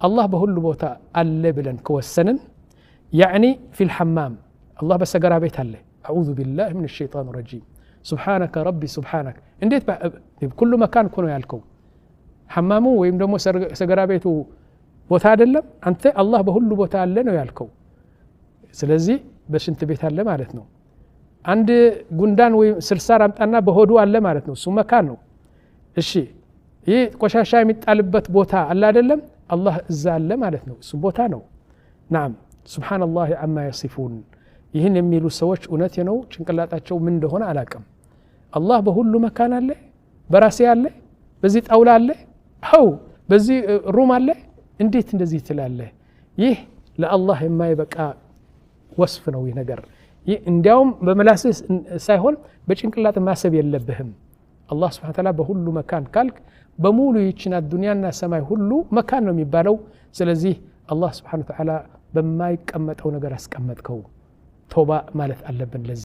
አላህ በሁሉ ቦታ አለ ብለን ከወሰንን يعني في الحمام አላህ በሰገራ ቤት አለ። أعوذ بالله من الشيطان الرجيم፣ سبحانك ربي سبحانك። እንዴት كل مكان እኮ ነው ያልከው። ሐማሙ ወይም ደግሞ ሰገራ ቤቱ ቦታ አይደለም። አንተ አላህ በሁሉ ቦታ አለ ነው ያልከው። ስለዚህ በሽንት ቤት አለ ማለት ነው። አንድ ጉንዳን ወይም ስርሳር አምጣና በሆዱ አለ ማለት ነው። እሱ مكان ነው። እሺ፣ ይህ ቆሻሻ የሚጣልበት ቦታ አለ አይደለም? አላህ እዛ አለ ማለት ነው። እሱ ቦታ ነው። نعم፣ سبحان الله عما يصفون። ይህን የሚሉ ሰዎች እውነት ነው ጭንቅላጣቸው ምን እንደሆነ አላቅም። አላህ በሁሉ مكان አለ፣ በራሴ አለ፣ በዚህ ጣውላ አለ፣ አው በዚህ room አለ። እንዴት እንደዚህ ትላለህ? ይህ ለአላህ የማይበቃ وصف ነው። ይህ ነገር እንዲያውም በመላስህ ሳይሆን በጭንቅላት ማሰብ የለብህም። አላህ سبحانه وتعالى በሁሉ مكان ካልክ በሙሉ ይችና ዱንያና ሰማይ ሁሉ مكان ነው የሚባለው። ስለዚህ አላህ سبحانه وتعالى በማይቀመጠው ነገር አስቀመጥከው። ቶባ ማለት አለብን ለዚህ።